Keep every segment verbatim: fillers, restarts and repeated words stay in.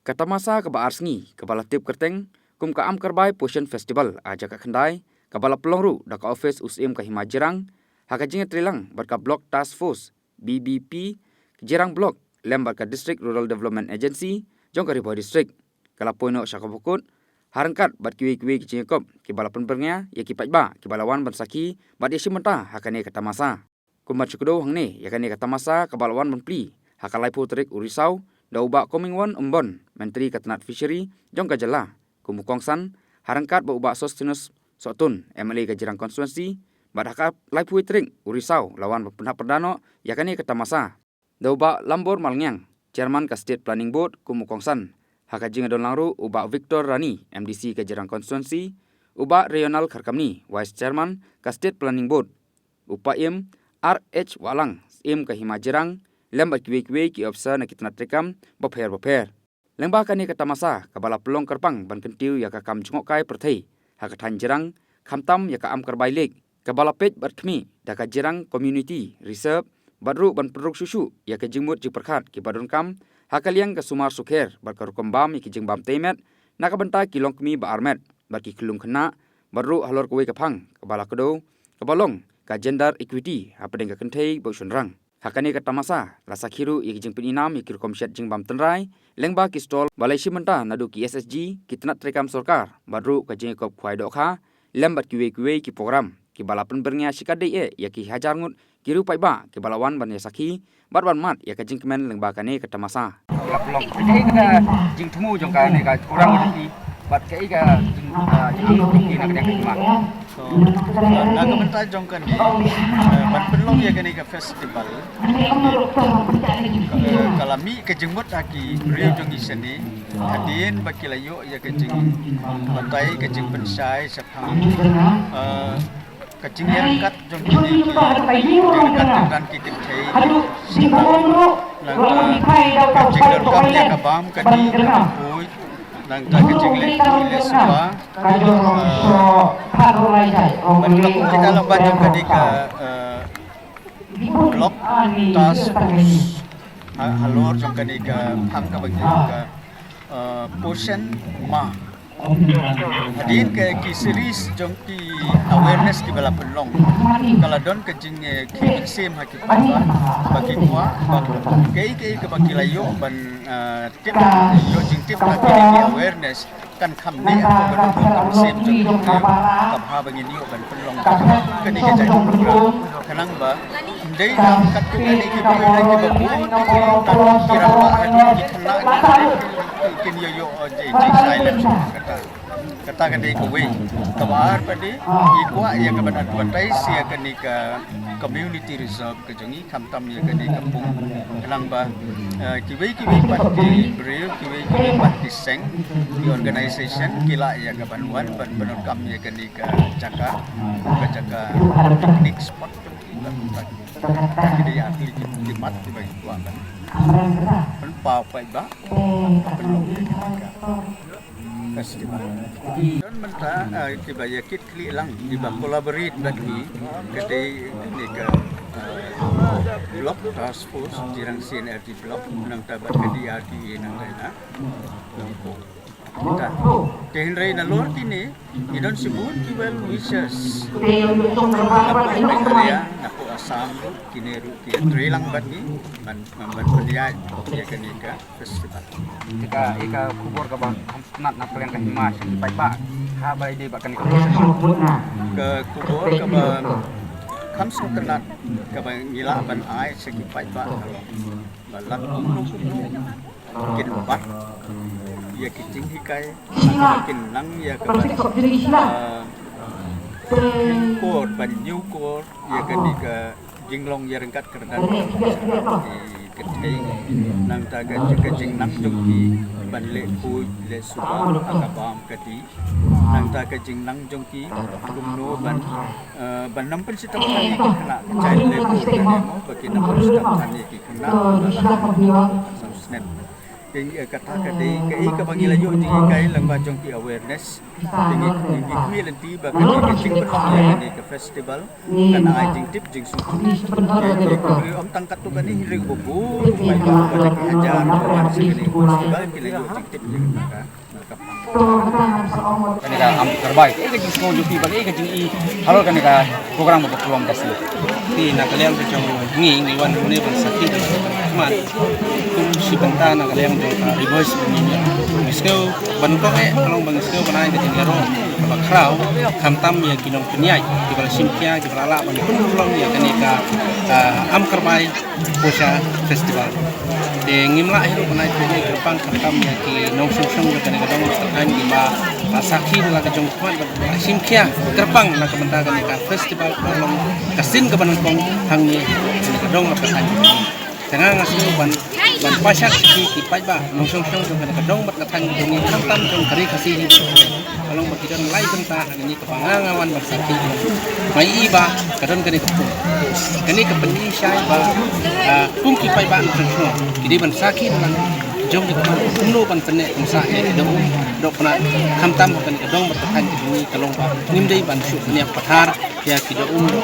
Ka tamasa kaba ar sngi kaba la tip kyrteng kum ka Amkarbai Poshan Festival ha jaka khyndai, kaba la pynlong ruh da ka ophis u Syiem ka Hima Jirang ha ka jingïatreilang bad ka Block Task Force, B B P, Jirang Block, lem bad ka District Rural Development Agency jong ka Ri Bhoi District. Ka la poi noh sha kaba kut ha ryngkat bad kiwei kiwei ki jingïakop kiba la pynbyrngia ïa ki paidbah kiba la wan ban sakhi bad ïashim bynta ha kane ka tamasa. Kumba shu kdew hangne, ïa kane ka tamasa kaba la wan ban plie ha ka laiphew tarik u Risaw da u Bah Comingone Ymbon, Myntri ka tnat Fishery jong ka jylla, kum u kongsan, ha ryngkat bad u Bah Sosthenes Sohtun, M L A ka Jirang Constituency, bad ha ka laiphew tarik u Risaw la wan ban pynhap pyrda noh ïa kane ka tamasa da u Bah Lambor Malngiang, Chairman ka State Planning Board, kum u kongsan. Ha ka jingïadonlang ruh u Bah Victor Rani, M D C ka Jirang Constituency, u Bah Rayonal Kharkamni, Vice Chairman ka State Planning Board, u Paiem R H Wahlang, Syiem ka Hima Jirang, lem bad kiwei kiwei ki ophisar na ki tnat treikam bapher bapher. Lyngba kane ka tamasa kaba la pynlong kyrpang ban kyntiew ïa ka kam jngohkai pyrthei ha ka thaiñ Jirang, khamtam ïa ka Amkarbai Lake kaba la peit bad khmih da ka Jirang Community Reserve, bad ruh ban pynrung shuh shuh ïa ka jingmut jingpyrkhat kiba donkam ha ka liang ka sumar sukher bad ka rukom bam ïa ki jingbam tei met na ka bynta ki longkmie ba armet bad ki khyllung khynnah, bad ruh halor kawei ka phang kaba la kdew kaba long ka gender equity hapdeng ka kynthei bad u shynrang. Ha kane ka tamasa la sakhi ruh ïa ki jingpynim ïa ki rukom shet jingbam tynrai lyngba ki stall ba la ïashim bynta naduh ki S H G, ki tnat treikam sorkar, bad ruh ka jingïakop khwai dohkha, lem bad kiwei kiwei ki program kiba la pynbyrngia shikatdei eh ïa ki hajar ngut ki riew paidbah kiba la wan ban ïasakhi bad ban mad ïa ka jingkmen lyngba kane ka tamasa. Ka pynlong kaei ka jingthmu jong kane ka program jong ki, bad kaei ka jing, ah, jingthmu jong ki na kane ka hima. So, na ka bynta jong kane, eh, ban pynlong ïa kane ka festival, eh, ka la mih ka jingmut ha ki briew jong ngi shane, hadien ba ki la ïoh ïa ka jingbatai, ka jingpynshai shaphang, eh, ka jingïaryngkat jong kine ki, jingïaryngkat kyrdan ki kynthei, na ka jingdonkam ïa ka bam ka dih ka khuid, nangta ka jingleh khuid leh suba. Ban pynlong kumta lyngba jong kane ka, eh, Block Task Force ha, halor jong kane ka phang kaba ngi ong ka, eh, Poshan Maah. Hadien ka ki series jong ki awareness kiba la pynlong, ka la don ka jing, eh, khie mynsiem ha ki paidbah ba ki kwah ba kaei kaei kaba ki la ïoh ban, eh, tip, ïoh jingtip ha kine ki awareness kan kham neh hapoh ka dohnud mynsiem jong ki briew. Ka bha ba ngin ïoh ban pynlong kane ka jait program, khnang ba ym dei tang katto katne ki briew, kiba bun ki briew, ki rangbah haduh ki khynnah, ki, kin ïoh ïoh jingshai lem shuh. Kata, kata ka dei kawei. Kaba ar pat de, ngi kwah ïa ka ban advertise ïa kane ka community reserve ka jong ngi, khamtam ïa kane ka pung, khnang ba, eh, kiwei kiwei pat ki briew, kiwei kiwei pat ki seng, ki organisation, ki lah ïa ka ban wan ban pyndonkam ïa kane ka jaka, ka jaka picnic spot jong ki, ba ki dei ar tylli ki mat kiba ngi kwah ban pynpaw paidbah, pynlong ïa kane ka festival. Don mynta, eh, kiba ïa kit khlieh lang, kiba collaborate bad ngi, ka dei kane ka, eh, Block Task Force, Jirang C and L D Block, nangta bad ka D R D A nangta na Nongpoh. Te hynrei nalor kine, ngi don shibun ki well wishers napoh Meghalaya, napoh Assam ruh, kine ruh ki ïatrei lang bad ngi ban, ban pynïaid ïa kane ka festival. Te ka, ïa ka khubor kaba kham sngewtynnat na pdeng ka hima sha ki paidbah, ha ba ïadei bad kane ka festival. Ka khubor kaba kham sngewtynnat kaba ngi lah ban ai sha ki paidbah, ba lada kumno kumno kin bat ïa ki jinghikai, kin nang ïa ka ban, ah, kor, ban ñiewkor ïa kane ka jinglong ïaryngkat kyrdan ki kynthei, nangta ka, ka jingnang jong ki ban leh khuid leh suba ha ka bam ka dih, nangta ka jingnang jong ki kumno ban, eh, ban nang pynshitom ïa ki khynnah, ka child labour, ba kin nang pynshitom ïa ki khynnah ba la saw snem. Te, eh, kata ka dei kaei kaba ngi la ïoh jinghikai lyngba jong ki awareness. Te ngi, ngi, ngi kyrmen lynti ba kane ka jingpynlong ïa kane ka festival kan ai jingtip jingsngewthuh. Te, te, ym tang katto katne, hynrei ba bun, ba, ba, ba ki hajar ba wan sha kane ka festival ki la ïoh jingtip ïa kane ka. Kane ka Am Kyrbai, kaei ka jingsngew jong phi, ba kaei ka jing-i halor kane ka program ba pynlong ka sngi? Te na ka liang ka jong ngi, ngi wan hangne ban sakhi, ban sakhi khmat kum shi bynta na ka liang jong ka Ri Bhoi Syiem. Ngi sngew ban kok eh, ka long ba ngi sngew ban ai ka jingïaroh kaba khraw, khamtam ïa ki nongpynïaid kiba la shim khia, kiba la lah ban pynurlong ïa kane ka, ah, Am Kyrbai Pyrshah Festival. Te ngim lah hi ruh ban ai khublei kyrpang kyrpang ïa ki nongshong shnong jong kane ka dong ka thaiñ kiba la sakhi da la ka jong ka khmat, ba la shim khia kyrpang na ka bynta kane ka festival, ka long ka sien kaba nyngkong hangne ha kane ka dong ka thaiñ. Te nga nga sngew ban, ban pynshai sha ki, ki paidbah nongshong shnong jong kane ka dong bad ka thaiñ jong ngi, khamtam jong ka Ri Khasi hi. Ka long ba ki don lai bynta ha kane kaba nga nga wan ban sakhi. Nga i ba ka don kane ka pung, kane ka pyni shai ba, ah, kum ki paidbah nongshong shnong ki dei ban sakhi lang jong ki, kumno ban pynneh pynsah ïa ki dohnud dohnud, khamtam ha kane ka dong bad ka thaiñ ka jong ngi. Ka long ba ngim dei ban shu pynïap pathar ïa ki dohnud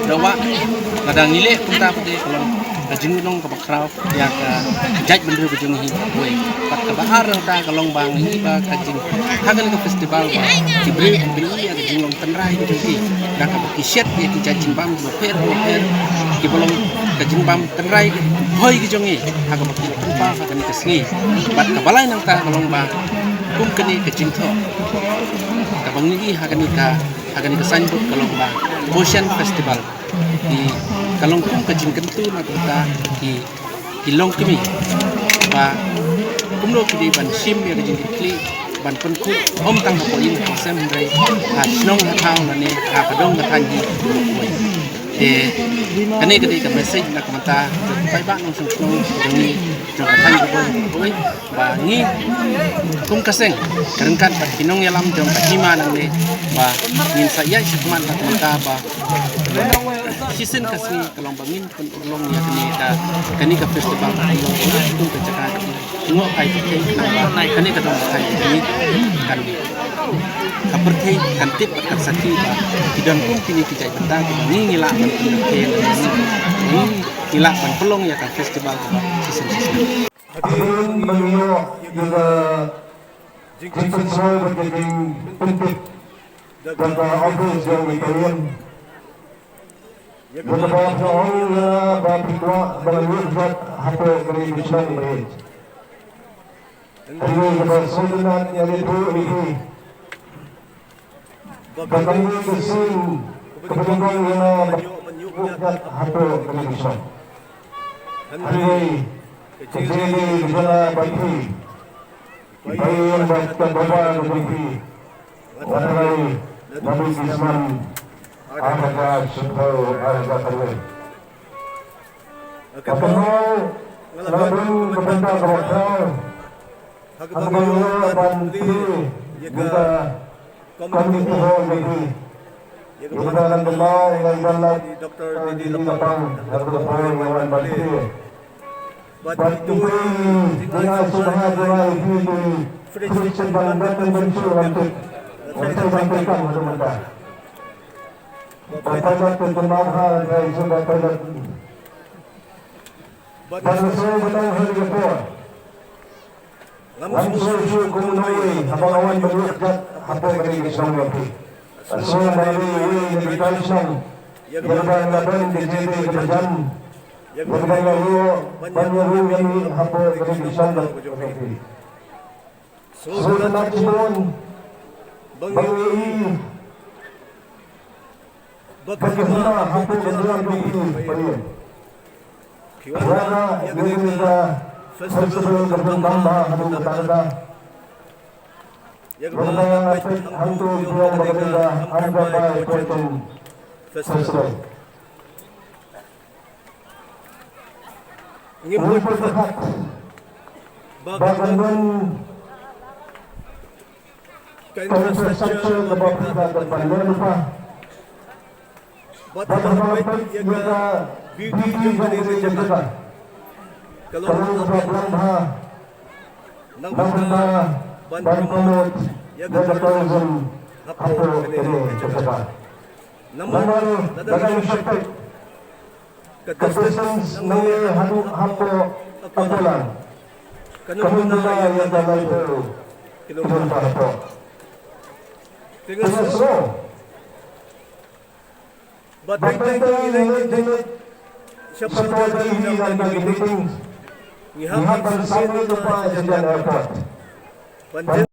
dohnud. Lada ngi leh kumta pat te ka long ka jinglong kaba khraw ïa ka jaitbynriew ka jong ngi hi. Bad kaba ar nangta ka long ba ngi i ba ka jing, ha kane ka festival ba ki briew ki pyni ïa ka jinglong tynrai ka jong ki da kaba ki shet ïa ki jait jingbam kiba pher kiba pher, kiba long ka jingbam tynrai ka Bhoi ka jong ngi, ha kaba ki la pynpaw ha kane ka sngi. Bad kaba lai nangta ka long ba kum kane ka jingthoh kaba ngi i ha kane ka, ha kane ka signboard ka long ba Bhoi Syiem Festival. Ki, ka long kum ka jingkyntu na ka bynta ki, ki longkmie ba kumno ki dei ban shim ïa ka jingkitkhlieh, ban pynkhuid, ym tang hapoh ïing hapoh sem, hynrei ha shnong ha thaw lane ha ka dong ka thaiñ hi. Te kane ka dei ka message na ka bynta jong ki paidbah nongshong shnong jong ngi, jong ka thaiñ Ri Bhoi, ba ngi kum ka seng, ka ryngkat bad ki nongïalam jong ka hima nangne, ba ngin sa ïaid shakhmat na ka bynta ba shisien ka sngi ka long ba ngin pynurlong ïa kane ka, kane ka festival, kum ka jaka jngohkai pyrthei, kane ka dong ka thaiñ jong ngi, kan, ka pyrthei kan tip bad kan sakhi ba ki don kum kine ki jait bynta kiba ngi ngi lah ban pynurlong, ngi ngi lah ban pynlong ïa ka festival kaba shisien shisien. Hadien ba ngi ïoh ïa ka jingpynsngew bad ka jingpyntip da ka office jong i Pyrien, ïa kaba phi ong ïa nga ba phi kwah ba ngan ïuh jot hapoh kane ka shnong Pyrien. Hynrei kaba sngewtynnat ïa ngi ruh ïa phi, ba kane ka sien kaba nyngkong ïa nga ban ïuh jot hapoh kane ka shnong. Hynrei ka jingïadei ka jong nga bad phi, i pyrshah bad ka baba ka jong phi, nga tharai naduh ki snem ar hajar shiphew, ar hajar khatwei. Ka kynmaw nga la don ka bynta kaba khraw ha kaba nga la ban plie ïa ka Community Hall jong phi. Ïa kaba ngan kynmaw, ngan ïa lad Doctor D D Lapang, ha kaba poi nga wan ban plie. Bad ito i jingïasngewbha jong nga ïa phi, ki fridge ban dep ban shu wan tip, wan tip ban tip kam ha kaba mynta. Ba palat ka kynmaw ha, ngan ïa shu ba palat. Bad nga sngewbha ha kane ka por. Ngam sngew shuh kum uwei haba nga wan ban ïuh jot hapoh kane ka shnong jong phi. Nga sngew ba nga dei uwei na ki trai shnong, ïa kaba nga don ka jingïadei kaba jan, ïa kaba nga ïoh ban ïaroh ïa ngi hapoh kane ka shnong jong phi. Sngewtynnat shibun ba nga i ba phi hima hapoh ka jingim jong phi, Pyrien. Phi wanrah ïa kane ka festival kaba donkam bha haduh katta katta. Ïa kaba nga peit hangto phi ong ba kane ka Am Kyrbai Poetry Festival. Ngim pyrkhat ba kan don ka infrastructure kaba pyrkhat ban don lypa. Bad haba peit ïa ka beauty jong kane ka jaka, ka long kaba blang bha. nang pynda ban promote ïa ka tourism hapoh kane ka jaka. Namar lada ngi shu peit ka distance nangne haduh hapoh Aqualand, kan ym duna ïa ka laiphew kilometer hapoh. Te nga sngew ba teng teng ngi leit, ngi leit shapoh Delhi na ki meeting, ngi hap ban sahnarphna ïa ka Shillong Airport, ban